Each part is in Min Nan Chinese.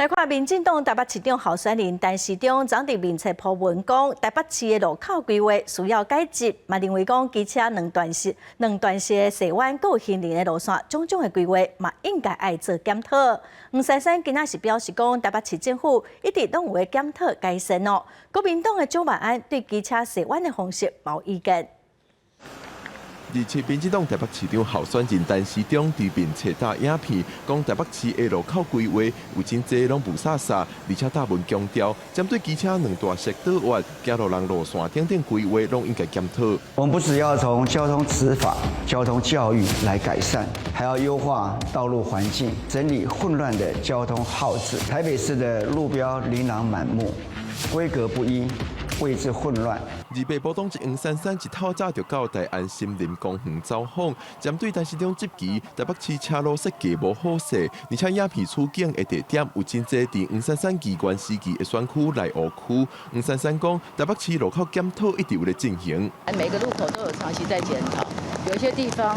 來看民進黨台北市長候選人陳時中，昨佇面冊 po 文講，台北市的路口規劃需要改進，嘛認為講機車兩段式的細彎，閣有行人的路線，種種的規劃嘛應該愛做檢討。黃珊珊今仔是表示講，台北市政府一直攏有咧檢討改善哦。國民黨的蔣萬安對機車細彎的方式無意見。而且民進黨台北市長候選人陳時中佇面冊搭影片，講台北市的路口規劃有真濟攏霧煞煞，而且貼文強調，針對機車兩段式倒彎、行路人路線等等規劃，攏應該檢討。我們不只要從交通執法、交通教育來改善，還要優化道路環境，整理混亂的交通號誌。台北市的路標琳琅滿目，規格不一，位置混亂。二八埔黨籍黃珊珊一透早就到大安森林公園走訪，針對陳時中質疑台北市車路設計無好勢，而且影片處境的地點有真濟佇黃珊珊議員時期的選區內湖區。黃珊珊講，台北市路口檢討一直有咧進行。每個路口都有長期在檢討，有些地方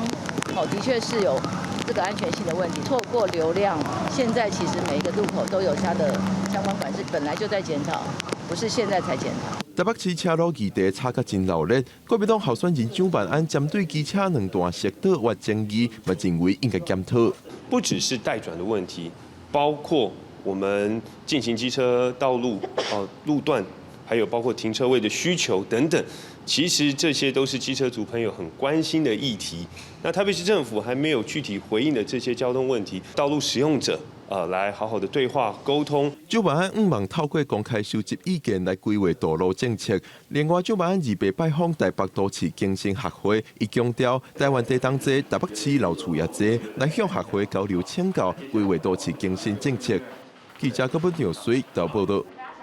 哦，的確是有這個安全性的問題，錯過流量。現在其實每一個路口都有它的相關管制，本來就在檢討，不是現在才檢討。台北市車路議題吵甲真鬧熱，國民黨候選人蔣萬安針對機車兩段式倒彎爭議，嘛認為應該檢討。不只是待轉的問題，包括我們進行機車道路哦路段，還有包括停車位的需求等等，其實這些都是機車族朋友很關心的議題。那台北市政府還沒有具體回應的這些交通問題，道路使用者來好好的對話溝通。蔣萬安向望透過公開收集意見來規劃道路政策。另外，蔣萬安二八拜訪台北都市更新學會，伊強調台灣地動濟，台北市老厝也濟，來向學會交流請教規劃都市更新政策。記者郭本耀水報道。